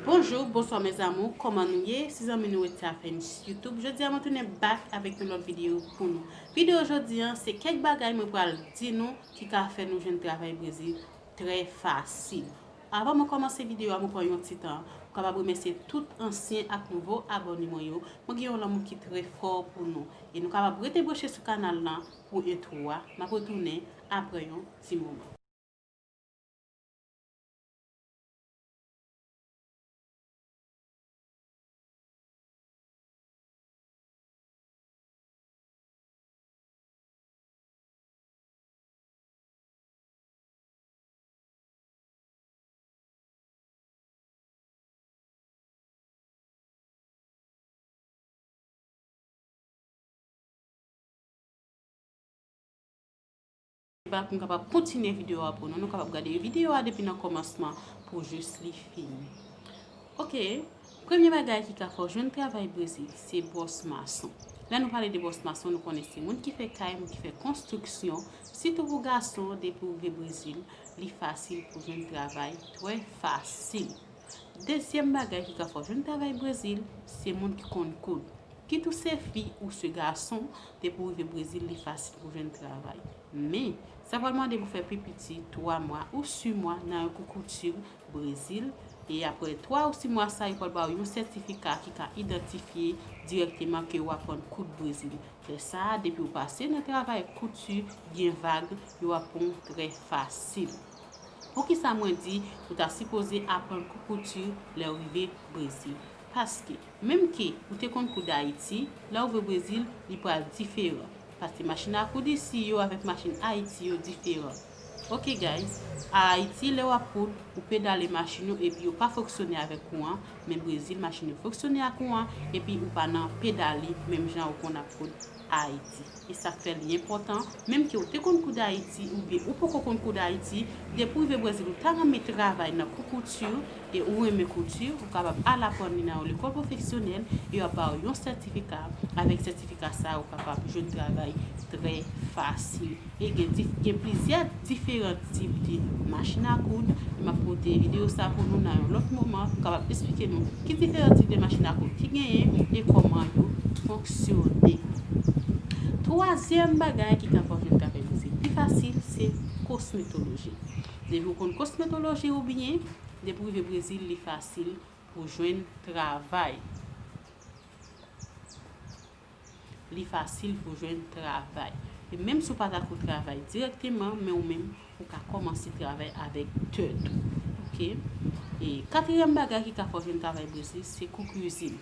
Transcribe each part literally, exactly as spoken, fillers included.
Bonjou, bonswa mes amours, kòman nou ye? Si zanmi nou Etya Fans YouTube, jodi a mwen tounen back avèk yon lòt videyo pou nou. Videyo jodi a, se kèk bagay mwen pral di nou ki ka fè nou jwenn travay Brezil trè fasil. Avan mwen kòmanse videyo a, mwen pran yon ti tan pou kapab remèsye tout ansyen ak nouvo abòne mwen yo. Mwen gen yon lanmou ki trè fò pou nou. E nou kapab rete branche sou kanal lan pou entwo a. M ap retounen apre yon ti moman. Ba pou m kapab kontinye videyo a pou nou. Nou kapab gade videyo a depi nan kòmansman pou jis li fini. Ok, premye bagay ki ka fè w jwenn travay Brezil, se bòs mason. Lè nou pale de bòs mason, nou konnen se moun ki fè kay, moun ki fè konstriksyon, sitou pou gason, depi w rive Brezil, li fasil pou jwenn travay, trè fasil. Dezyèm bagay ki ka fè w jwenn travay Brezil, se moun ki konn koud. Kit ou se fi ou se gason, depi w rive Brezil, li fasil pou jwenn travay. Men, sa pral mande pou fè pi piti twa mwa ou sis mwa nan yon kou kouti Brezil. E apre twa ou sis mwa sa, yo pral ba w yon sètifika ki ka idantifye dirèkteman ke w aprann koud Brezil. Lè sa a, depi w pase nan travay kouti byen vag, yo aprann trè fasil. Poukisa mwen di ou ta sipoze aprann kou kouti lè w rive Brezil? Paske, menm ke ou te konn koud Ayiti, lè w rive Brezil, li pral diferan. Paske machin a koud isi yo avèk machin Ayiti yo diferan. Ok guys, a Ayiti, lè w ap koud, ou pedale machin yo epi yo pa fonksyone avèk kouran, men Brezil, machin yo fonksyone ak kouran epi ou pa nan pedale menm jan ou konn ap koud Ayiti. E sa k fè li enpòtan, menm ke w te konn koud Ayiti oubyen ou poko konn koud Ayiti, depi w rive Brezil ou ta renmen travay nan kou kouti e ou renmen kouti, ou kapab al aprann li nan yon lekòl pwofesyonèl e y ap ba w yon sètifika. Avèk sètifika sa a, ou kapab jwenn travay trè fasil. E gen dif-, gen plizyè diferan tip de machin a koud. E m ap pote videyo sa pou nou nan yon lòt moman pou m kapab eksplike nou ki diferan tip de machin a koud ki genyen e kòman yo fonksyone. Twazyèm bagay ki ka fè w jwenn travay Brezil pi fasil, se kosmetoloji. Depi w konn kosmetoloji ou byen, depi w rive Brezil, li fasil pou jwenn travay. Li fasil pou jwenn travay. E menm si w pa ta ko travay dirèkteman, men ou menm, ou ka kòmanse travay avèk tèt ou. Ok? E katriyèm bagay ki ka fè w jwenn travay Brezil, se kou kwizin.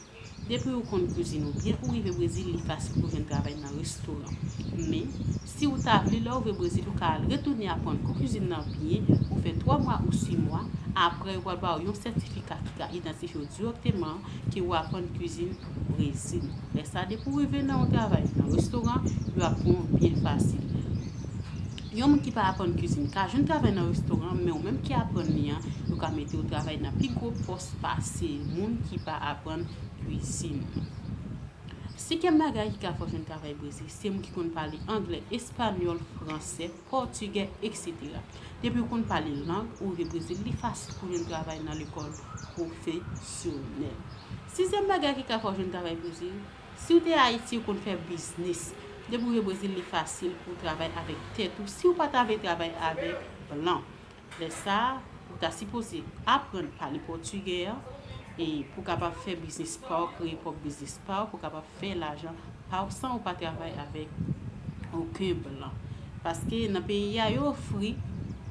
Depi ou konn kwizin ou byen, ou rive Brezil, li fasil pou jwenn travay nan restoran. Men, si ou ta vle, lè ou rive Brezil, ou ka al retounen aprann kou kwizin nan byen, ou fè twa mwa ou sis mwa, apre yo pral ba w yon sètifika ki ka idantifye w dirèkteman ke ou aprann kwizin Brezil. Lè sa, depi w rive nan yon travay nan restoran, yo ap pran w byen fasil. Yon moun ki pa aprann kwizin ka jwenn travay nan restoran, men ou menm ki aprann li an, yo ka mete w travay nan pi gwo pòs pase moun ki pa aprann kwizin. Senkyèm bagay ki ka fè w jwenn travay Brezil, se moun ki konn pale anglè, espanyòl, fransè, pòtigè, etsetera. Depi w konn pale lang, ou rive Brezil, li fasil pou jwenn travay nan lekòl pwofesyonèl. Sizyèm bagay ki ka fè w jwenn travay Brezil, si w te Ayiti, ou konn fè biznis. Depi w rive Brezil, li fasil pou w travay avèk tèt ou, si w pa ta vle travay avèk blan. Lè sa a, ou ta sipoze aprann pale pòtigè a, e pou w kapab fè biznis pa w, kreye pwòp biznis pa w, pou w kapab fè lajan pa w san ou pa travay avèk okenn blan. Paske nan peyi a, yo ofri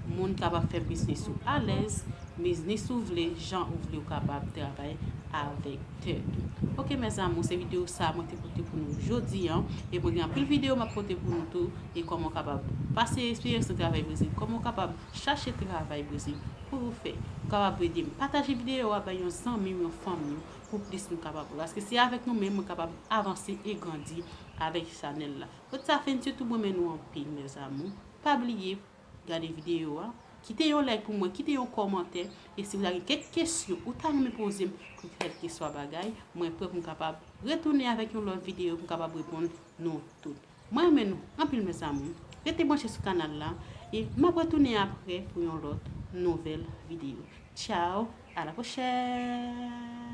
moun kapab fè biznis ou alèz, biznis ou vle, jan ou vle, ou kapab travay avèk tèt ou. Ok, mes amours, se videyo sa a mwen te pote pou nou jodi a. E mwen gen anpil videyo m ap pote pou nou tou. E kòman w kapab pase eksperyans nan travay Brezil, kòman w kapab chache travay Brezil pou ou fè. Ou kapab ede m pataje videyo a bay yon zanmi w, yon fanmi w, pou plis moun kapab wè. Paske se avèk nou menm mwen kapab avanse e grandi avèk chanèl la. Kot sa fen, sitou mwen renmen nou anpil, mes amours. Pa bliye gade videyo a, kite yon like pou mwen, kite yon kòmantè, e si w ta gen kèk kesyon ou ta renmen poze m pou kèlkeswa bagay, mwen prè pou m kapab retounen avèk yon lòt videyo pou m kapab reponn nou tout. Mwen renmen nou anpil, mes amours. Rete branche sou kanal la, e m ap retounen apre pou yon lòt nouvèl videyo. Tchao! À la prochaine.